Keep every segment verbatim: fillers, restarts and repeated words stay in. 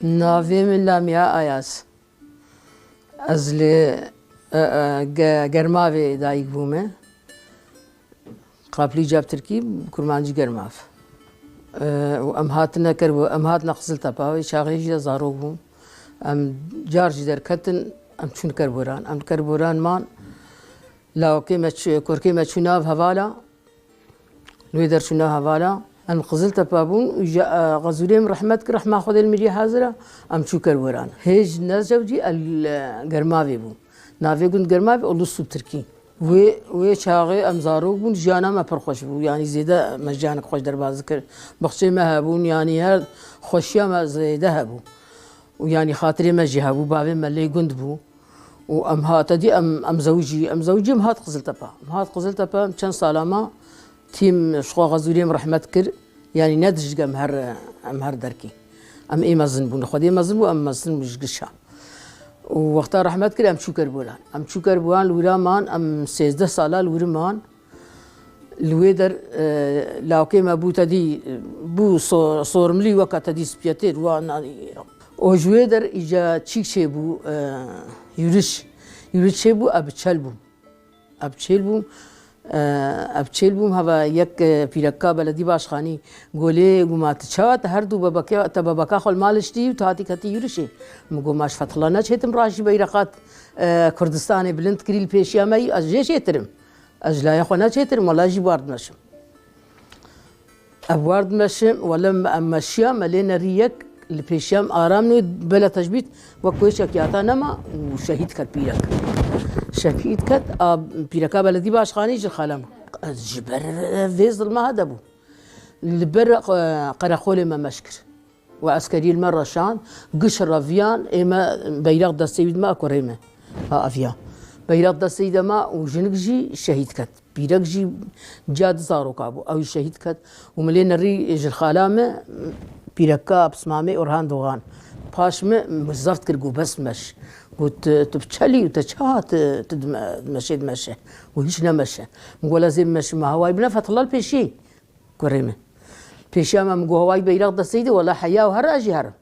Navê min Lamia Ayaz. Ez li, e, e, Ge-, Germavê dayik bûme. Qaplîca bi tirkî, kurmancî Germav. E, û em hatine Kerbo-, em hatine Qiziltepa, wê çaxê jî de zarok bûm. Em car jî derketin, em çûn Kerboran. Em li Kerboran man, lawkê me çû-, kurkê me çû nav hevala. Li wê der çûna hevala. Em Qiziltepe bûn û ji, e, Xezûrê min rehmet kir, rehma Xwedê li mirî hazir e, em çû Kerboran. Hêj nezewcî el, e, Germavê bû. Navê gund Germavê Ulus bû tirkî. Wê, wê çaxê em zarok bûn, jiyana me pir xweş bû. Yanî zêde me jiyanek xweş derbas dikir. Bixçê me hebûn, yanî her xweşiya me zêde hebû. Û yanî xatirê me jî hebû, bavê me lê gund bû. Û em hate dî, em, em zewicî, em zewicî, em hat Qiziltepe. Em hat Qiziltepe, em çend sala ma tîm ji xwe Xezûrê min rehmet kir. Yanî ne dijik em her, em her derkî. Em ê mezin bûn. Xwedê mezin bû, em mezin bûn ji gişa. Û wexta rehmet kir, em çû Kerboran. Em çû Kerboran, li wira man, em sêzdeh sala li wir man. Li wê der, e, lawkê me bû te dî, bû so-, sormilî weke te dî spiyetêr, wan, û ji wê der îca çîk çêbû, e, yûriş. Yûriş çêbû, ev çel bûm. Ev çêl bûm, e, ev çêl bûm, heva yek, e, pîreka beledî başxanî golê guma tu çawa te her du bebeke, te bebeka xwe li mal ştî û tu hatî ketî yûrişê. Min got, ma ji Fethullah neçêtim, rajî beyreqat, e, Kurdistanê bilind kirî li pêşiya me yî, ez jê çêtirim. Ez ji laya xwe neçêtirim, wela jî bar dimeşim. Ev war dimeşim, wele me, em meşiya, me lê nerî yek li pêşiya em aram nû bela tecbît wek ku hêçek yata nema û şehîd ket pîrek. Şehîd ket, a pîreka beledî başxanî ji xalem. Ez ji ber vê zilma hede bû. Li ber, e, qereqolê me meş kir. Û eskerî li me reşand, giş reviyan, ê me beyraq destê wî dima kurê me. Ha, aviya. Beyraq destê wî dema û jinik jî şehîd ket. Pîrek jî ca di zaroka bû. Ew jî şehîd ket. Û min lê nerî ji xala me, pîreka pismamê Orhan Doğan. Paş me, min zeft kir, got, bes meş. Got, tu, tu bi çelî û te çawa tu, tu dime-, dimeşê dimeşe. Û hîç nemeşe. Min got, la zê bimeşim, me hewayî bine Fethullah li pêşî. Kurê min. Pêşiya me, min got, hewayî beyraq destê de, wela heya û here ez jî herim.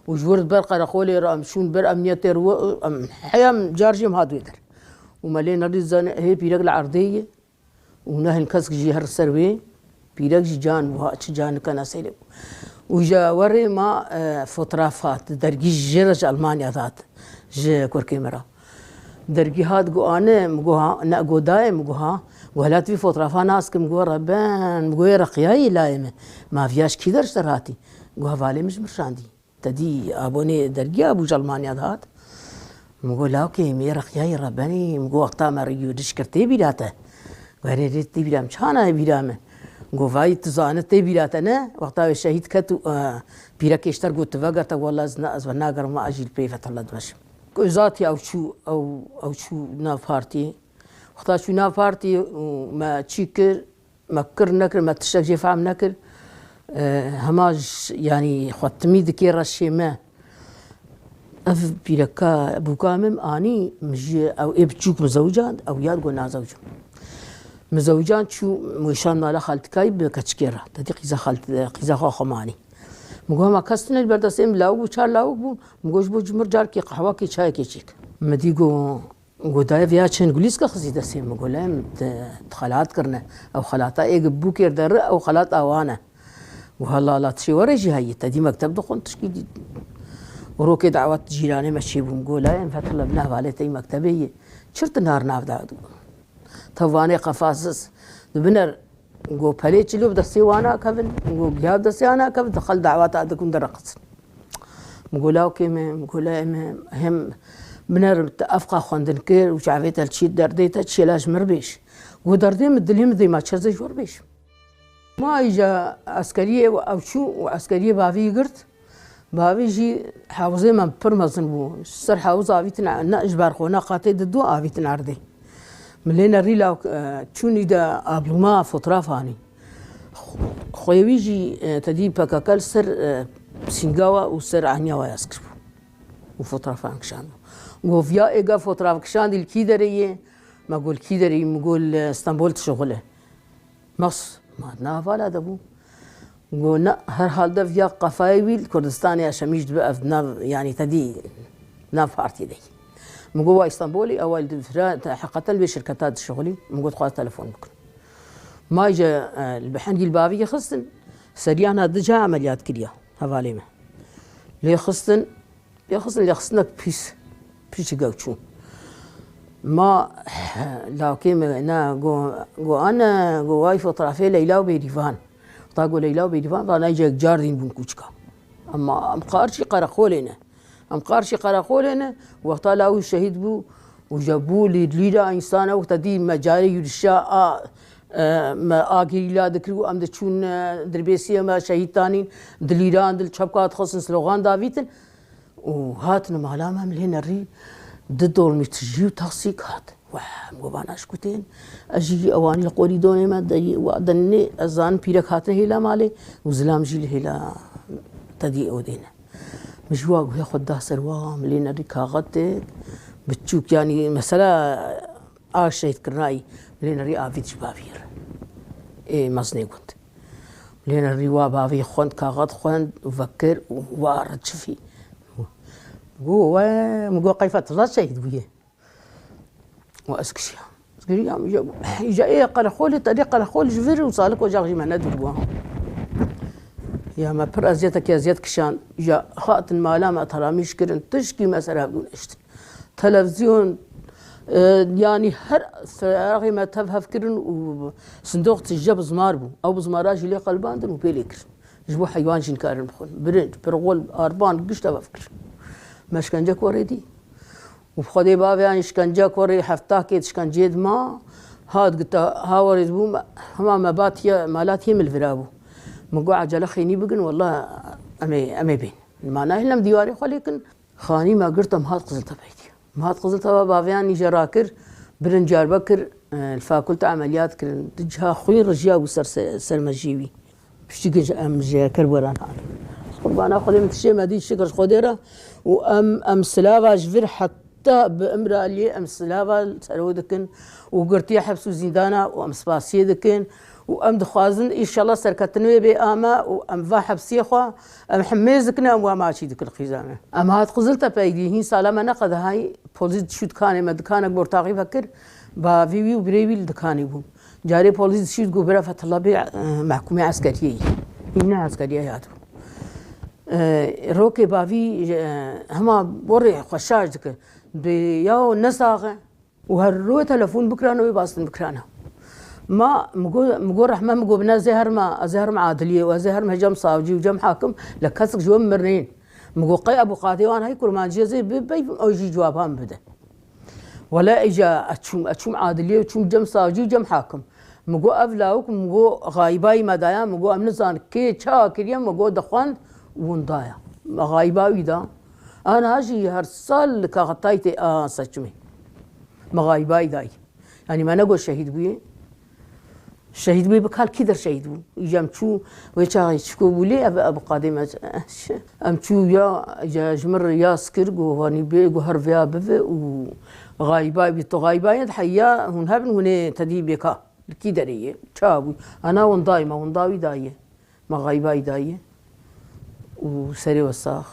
Û ji wir ber qereqolê re em çûn, ber emniyetê re, em heya em car jî em hat wê der. Û me lê nerî zanî, hê pîrek li erdê ye. Û ne hin kesk jî her ser wê. Pîrek jî can wiha, çi can nikena sêrê. Û ji werê ma, e, fotoğraf hat, dergî jê re ji Almanya hat, ji kurkê me re. Dergî hat, got, ane, min got, ha, ne, got, dayê, min got, ha. Got, hela tu vî fotoğrafa nas kim, got, reben, min got, yê reqiyayî layê me. Ma viya ji kî der ji te re hatî? Got, hevalê min ji min şandî. Te dî abonê dergiya bû ji Almanya dihat. Min got, lawkê, min yê reqiyayî rebenî, min got, wexta me riyûdiş kir tê bîra te. Got, erê rê tê bîra min, çi hana ye bîra min? Got, vayî tu zanî tê bîra te ne? Wexta wê şehîd ket û, e, pîrekê ji te re got, tu veger te, wela ez ne, ez venagerim, ez jî li pê Fethullah dimeşim. Ku zatî ew çû, ew, ew çû nav partiyê. Wexta çû nav partiyê û me çî kir, me kir nekir, me tiştek jê fehm nekir. E, hema j-, yanî xwe timî dikê reşê me. Ev pîreka bûka min anî, min ji ew ê biçûk min zewicand, ew ya digot nazewicim. Min zewicand çû, min şand mala xaltikayî bi keçikê re. Te dî qîza xalt-, qîza xwe xwe manî. Min got, hema kes tune li ber destê min lawik bû, çar lawik bûn. Min got, ji bo cumir carkê qehwekê çayekê çêk. Min dî got, Got, dayê, viya çend gulîska xizî destê min? Got, lem, te, te xelat kirine. Ew xelata ê gi bûkêr derri, ew xelat awa ne. Got, hela, hela, tişê were jî heyî, te dî mekteb dixwin, tişkî dî. Rokê dawet cîranê me çêbûm. Got, layê min Fethullah, bine hevalê te yî mektebê yê. Çir tu nar nav dawet? Got, tevanê qefasiz. Di biner Got, pelê çilo bi destê wan nakevin, got, giya bi destê wan nakevin, dixel daweta dikin direqisin. Min got, lawkê me, min got, lê me, hem biner te efqa xwendin kir û çavê te li çî derdê te çêla ji mir bêj. Got, derdê min dilê min dê ma çeze ji wir bêj. Ma îja eskeriyê ew çû û eskeriyê bavî girt. Bavî jî hewzê me pir mezin bû. Ser hewz avîtin, ne ji ber xwe, ne qatê didu avîtin erdê. Min lê nerî lawk, e, çûnî de ablûma fotoğraf anî. Xwê wî jî, e, te dî P K K li ser, e, Sîngawa û ser Anya wa yaz kiribû. Û fotoğrafan kişandibû. Got, viya êga fotoğraf kişandî li kî derê ye? Me got, li kî derê? Min got, li Stenbol dişixule. Mas, ma di nav vala de bû. Go na, herhalde viya qefayê wî li Kurdistanê ya şemîş dibe ev nav, yanî te dî nav partiyê de. Min got wa Îstanbulê, ew li vira te heqeten li vê şirketa dişixulî. Min got xwaz telefon bikin. May je, e, li bihengî li bavî xistin, seriya na di ca emeliyat kiriya, hevalê me. Lê xistin, lê xistin, lê xistinek pîs, pîs ji gew çû. Ma lawkê me ne, go, go ane, go way fotoğrafê Leyla û Bêrîvan. Ta go Leyla û Bêrîvan, ta nayce car dîn bûn kûçika. Ama em qarşî qereqolê ne. Em qarşî qereqolê ne, wexta lawî şehîd bû, û je bû lî-, lîra însana, wexta dî me carê yûrişa a, e, me a gerîla dikir û em diçûn, e, dirbêsiyê me şehîd tanîn, di lîran, di çepka dixistin, slogan davîtin. Û hatin mala me, em lê nerî di dolmî tijî û taksîk hat. Weh, em got vana ji ku tên. Ez jî ewanî li qorî donê me, de, wa denê, ez zanim pîrek hatine hêla malê û zilam jî li hêla tedî odê ne. Min ji wa guhê xwe da ser wa, min lê nerî kaxetek biçûk, yanî mesela a şehîdkirinayî, min lê nerî avît ji bavî re. Ê mezinê gund. Min lê nerî wa bavî xwend, kaxet xwend û vekir û wa re çifî. Go we, min got qey Fethullah şehîd bûye. Û ez kişiyam. Ez kiriyam, îja, îja ê qereqolê, te dê qereqol ji vir û salik ocaq jî me nedûr bû. Ya me pir eziyetekî eziyet kişand. Îja hatin mala me teramîş kirin, tişkî me ser hev neştin. Televizyon, e, yanî her feraqê me tev hev kirin û sindoq tije bizmar bû. Ew bizmara jî lê qelibandin û pê lê kirin. Ji bo heywan jî nikarin bixwin. Birinc, pirxol, arban, giş tev hev kirin. Me şkence korê dî. Û bi Xwedê bavê an îşkence korê hefta kêt îşkenceyê dima, hat gita, ha werê dibû, hema me batiye, malatiyê min li vira bû. Min got, "Ecele xênî bigin, wela em ê, em ê bên." Ma nahêlin em dîwarê xwe lêkin. Xanî me girt, em hat Qiziltepeyê dî. Em hat Qiziltepe, bavê an îje rakir, birin carbe kir, e, li fakulte emeliyat kirin. Di ciha xwîn rijiya bû ser, ser, ser mejiyê wî. Piştî ku em ji Kerboran hatin. Qurbana Xwedê min tiştê me dî, şikir ji Xwedê re. Û em, em silava ji vir heta bi Îmraliyê em silava li ser wê dikin. Û girtiye heps û zîndana û em spasiyê dikin. Û em dixwazin, înşallah serketin wê bê ame û em va hepsiyê xwe, em hemêz dikin, em wa maçî dikin qîza me. Em hat Qiziltepeyê dî, hîn sala me neqedihayî, polîs diçû dikanê me, dikanek bi ortaxî vekir, bavê wî û birê wî li dikanê bûn. Carê polîs dişî digot bira Fethullah bê, e, mehkûmê eskeriyê yî. Yî ne eskeriyê ya dibû. E, rokê bavî, e, hema borê xwe şaş dike. Dê ya nesax e. Û her royê telefon bikirana wê bastin bikirana. Ma, mi got, mi got rehme, mi got bine ez ê herma, ez ê herma adiliyê û ez ê herma cem savcî û cem hakim, le kesik ji we mirnên. Mi got qey Ebû Qadê wan hey kurmancî ez ê bibeyvim, ew jî cewaba min bide. Wele îca ez çûm, ez çûm adiliyê û çûm cem savcî û cem hakim. Min got ev lawik, min got xayibayî me daya, min got em nizan kê çawa kiriye, min got dixwend û winda ya. Me xayiba wî da. Aniha jî her sal li kaxetayî tê a seçimê. Me xayibayî dayî. Yanî me negot şehîd bûye. Şehîd bû, bi kal kî der şehîd bû? Îja em çû wê çaxê çiko bû lê ev, ev qadê me, em çû ya, ya ji min re yas kir, got, "Wanî bê, got, her vêya bive û xayiba bî, tu xayiba yê, heya hûn hebin, hûn ê tedî bêka." Li kî derê ye? Ça bû? Ana winda ye, me winda wî daye. Me xayiba wî daye. Û serê we sax.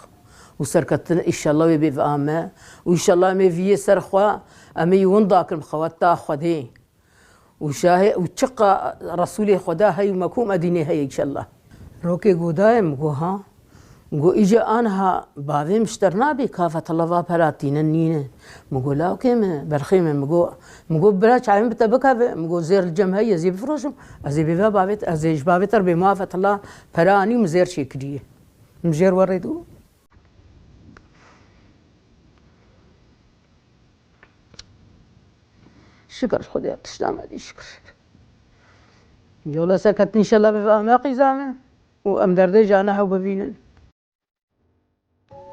Û serketin, înşallah wê bê ve ame. Û înşallah em ê viyê ser xwe, em ê winda kirin bi xeweta Xwedê. Û şahê û çiqa Resûlê Xweda hey û me kom Edînê heye înşallah. Rokê godaye min got ha. Min got îce anha bavê min ji te re nabê ka Fethullah va pera tîne nîne. Min got lawkê min, berxê min, min got, min got bira çavê min bi te bikeve, min got zêr li cem heye ez ê bifroşim, ez ê bêve bavê te, ez ê ji bavê te re bê ma Fethullah pera anî û min zêr çêkiriye. Min jêr werê dû. Şikir ji Xwedê tişta me dî şikir. Yola serketin înşallah bi ame qîza me û em derdê jana hew bivînin.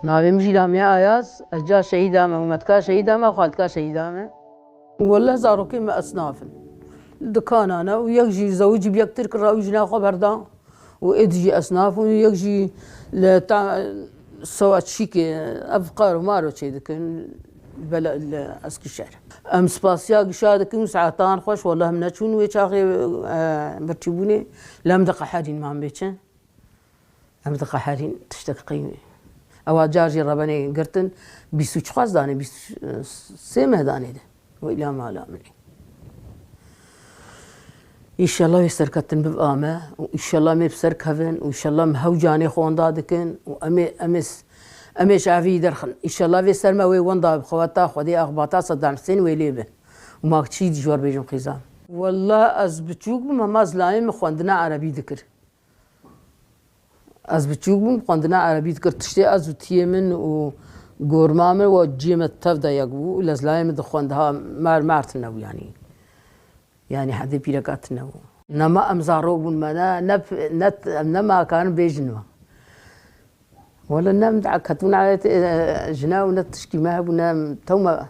Navê min jî Lamiye Ayaz, ez ca şehîda me û me dika şehîda me, xwe dika şehîda me. Wele zarokê me esnaf in. Dikana ne û yek jî zewicî bi yek Tirk ra û jina xwe berda. Û êdî jî esnaf û yek jî li ta-, Sewa Çîkê, ev qar û maro çê dikin, bela li Eskişehir. Em spasiya gişa dikin û saetan xweş, wele em neçûn wê çaxê, e, birçîbûnê, lê em diqeherîn, ma em bê çi? Em diqeherîn tiştek qîmî. Ewa car jî rebenê girtin, bîst û çiqas danê, bîst û sê meh danê de. Weyla mala min ê. Înşallah wê serketin biv ame û înşallah em ê bi ser kevin û înşallah em hew canê xwe wenda dikin û em ê, em ê s-, em ê ji evî derxin. Înşallah vê ser me wê wenda bi xeweta Xwedê axbata Sedam Husên wê lê be. Û ma çi ji we re bêjim xîzan. Wallah ez biçûk bûm, hema zilamê min xwendina erebî dikir. Ez biçûk bûm, xwendina erebî dikir. Tiştê ez û tiyê min û gorma min wa ciyê me tev de yek bû. Lezlayê min dixwend ha mer mer tine bû yanî. Yanî hedê pîreka tine bû. Nema em zarok bûn me ne, ne, ne, em nema karin bêjin me. Wele ne em de ketûn ayet, e, jina û ne tişkî me hebû ne em tew me.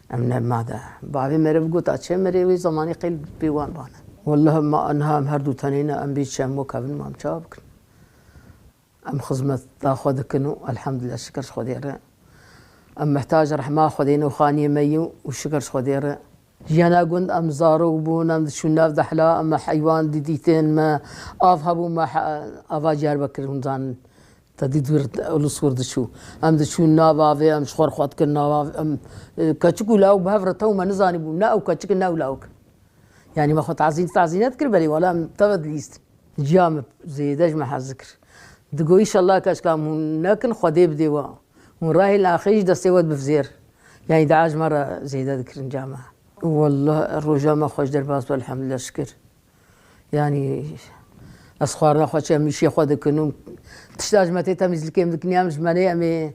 Em ne made. Bavê meriv got, a çê merê wê zemanî qêl pê wan bane. Wallah ma niha em her du tenê ne, em bê çem bo kevin ma em çawa bikin? Em xizmeta xwe dikin û elhamdulillah şikir ji Xwedê re. Em mihtac rehma Xwedê ne û xaniyê me yî û şikir ji Xwedê re. Jiyana gund em zarok bûn, em diçûn nav dehla, em heywan didîtin, me av hebû, me he-, ava Diyarbekir hûn zanin. Te dî dûr Ulusûr diçû. Em diçûn nav avê, em ji xwe re xwe dikin nav avê. Em, e, keçik û lawik bi hev re tew me nizanîbû. Ne ew keçik in, ne ew lawik. Yanî me xwe tazîn, tazîne dikir, belê wala em teve dilîst. Ciya min zêde ji me hez dikir. Digo, "Îşallah keçika min hûn nekin, Xwedê bidê we. Hûn rahêlin axirê jî destê we dibivzêr." Yanî dua ji me re zêde dikirin ciya me. Wallah roja me xweş derbas bû, elhamdulillah şikir. Yanî ez xwarina xwe çem îşê xwe dikin û tişta ji me tê temîzlikê em dikin, em ji me nê em ê,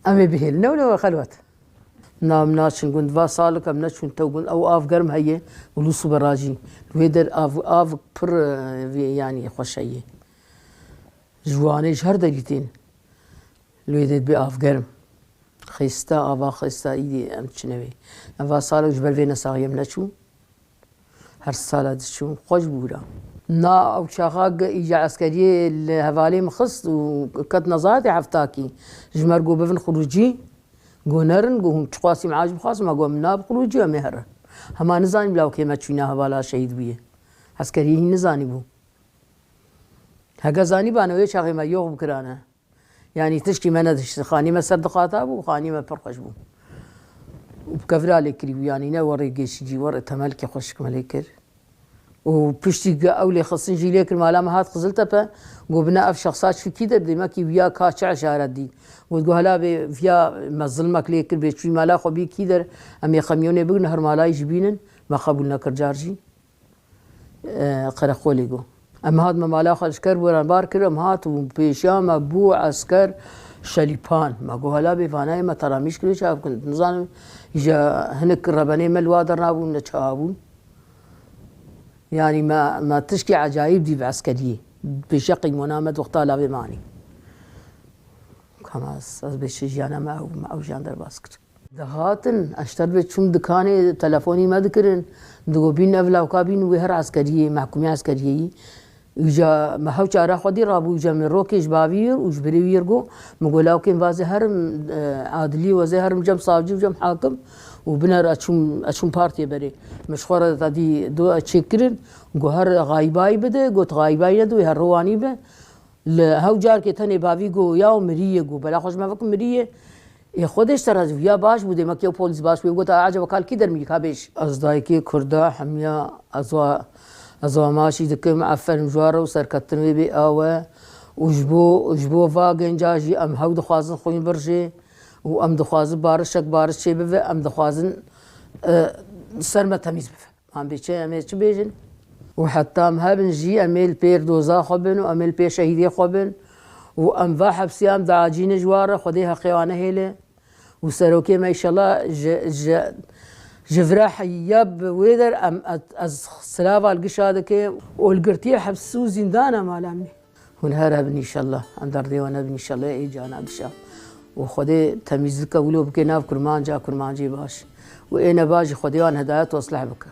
em ê bihêlin. Ne wilo xelwet. Na em naçin gund, va salik em neçûn tew gund. Ew av germ heye, Ulusû Berajî. Li wê der av, av pir, e, vê, yanî xweş heye. Ji Wanê ji her derî tên. Li wê der bê av germ. Xêsta, ava xêsta îdî em çine wê. Em va salik ji ber vê nesaxiyê em neçûn. Her sala diçûn, xweş bû ra. Na ew çaxa ge-, îca eskeriyê li hevalê min xist û ket nezaretê heftakî. Ji me re got, "Bivin xurûcî." Got, "Nerin." Got, "Hûn çiqasî meaj bixwazin?" Me got, "Em nabin xurûcî, em ê herin." Hema nizanîm lawkê me çûyîne hevala şehîd bûye. Eskeriyê hîn nizanîbû. Heke zanîbane wê çaxê me yox bikirane. Yanî tişkî me nedişt. Xanî me ser dixata bû, xanî me pir xweş bû. Û bi kevira lê kirî bû, yanî ne werê geşîcî, werê temelkê xweşik me lê kir. Û piştî ku ew lê xistin jî lê kir, mala me hat Qiziltepe, got, "Bine ev şexsa çû kî der, demekî wiya ka çi eşaret dî." Got, "Got hela bê viya me zilmek lê kir, bê çûyî mala xwe bî kî der, em ê qemyonê bigrin, her malayî jî bînin." Me qebûl nekir car jî. E, qereqolê got. Em hat me mala xwe ji ker boran bar kir, em hat û pêşiya me bû esker Şelîpan. Me got, "Hela bê vanayê me teramîş kiriye, çav kin." Nizanim, ji hinek rebenê me li wa dernabûn, ne çawa bûn. Yanî me, me tişkî ecayîb dî bi eskeriyê. Pêşiya qîmona me di wexta lavê me anî. Kama ez, ez bê çi jiyana me ew, me ew jiyan derbas kir. Dihatin, ez ji te re çûm dikanê, telefonî me dikirin. Digo, "Bîn ev lawka bîn wê her eskeriyê, mehkûmî eskeriyê yî." Îca me hew çara xwedî rabû, îca min rokê ji bavî yir û ji birê wî yir got, min got, "Lawkên vazê herim, e, adilî wezê herim cem savcî û cem hakim û biner eçûm, eçûm partiyê berê." Min ji xwe re tadî do çêkirin, got, "Her xaybayî bide." Got, "Xaybayî nede, wê her rowanî be." Li hew carkê tenê bavî got, "Yaw mirî ye," got, "Bela xwe ji me vek mirî ye." Ê Xwedê ji te razî, ya baş bû, demek ya polîs baş bû. Got, "A, acaba kal kî dermî ka bêj?" Ez dayikê Kurda hemiya ez wa, ez wa maşî dikim, eferin ji wa re û serketin wê bê awe. Û ji bo, ji bo va genca jî em hew dixwazin xwîn birjê û em dixwazin barişek bariş çê bive, em dixwazin, e, ser me temîz bive. Em bê çi, em ê çi bêjin? Û heta em hebin jî, em ê li pêr doza xwe bin û em ê li pêr şehîdê xwe bin. Û em va hepsiya em diacînin ji wan re, Xwedê heqê wan nehêle. Û serokê me, înşallah, ji, ji, ji vira heya bi wê der em, ez, ez silava li gişa dikim. Û li girtiyê hepsû zîndana mala min. Hûn her hebin înşallah. Em derdê we nebin înşallah ê cana gişa. Û Xwedê temîzlika wilo bike nav kurmanca, kurmancê baş. Û ê nebaş jî Xwedê wan hedayet û esleh bike.